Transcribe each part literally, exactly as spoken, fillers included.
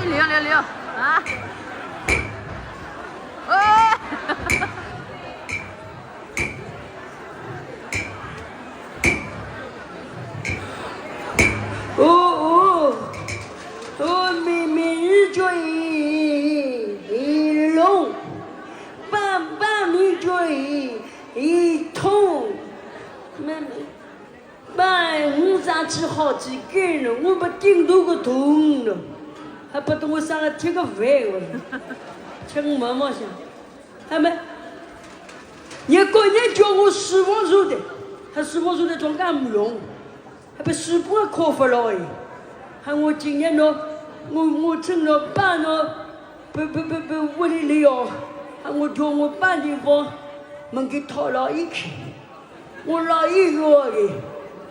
溜溜溜啊！哎！哦哦哦，美美女嘴一龙，棒棒女嘴一通，妹妹。 妈，我上去好几个了，我把顶头个痛了，还不等我上来贴个饭我，吃我毛毛香。他们，人家叫我师傅做的，他师傅做的总干不用，还把师傅也考不了哎，喊我今年呢，我我趁了办了，不不不不，屋里来哦，喊我叫我办地方，门给讨了一去。 我老爷爷的，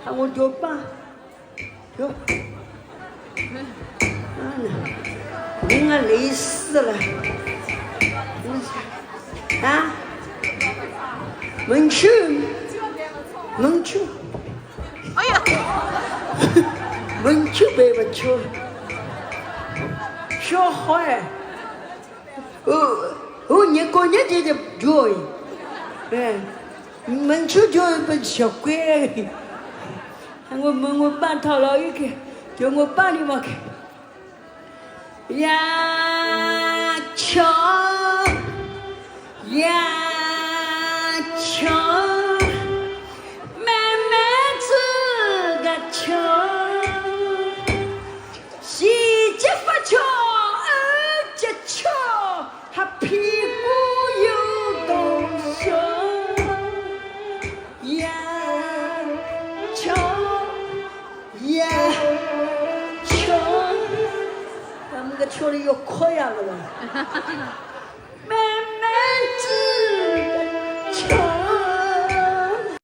喊我叫爸，叫，啊，人啊累死了，啊，门去，门去，哎呀，门去白不去，小孩，哦哦，你过年节的对，哎。 门口就一本小鬼，我问我爸讨了一个，叫我爸的嘛个。呀，巧，呀，巧，慢慢子个巧，前脚不巧，后脚巧。 还屁股有多小呀？巧呀，巧，咱们个巧的要哭呀了哇！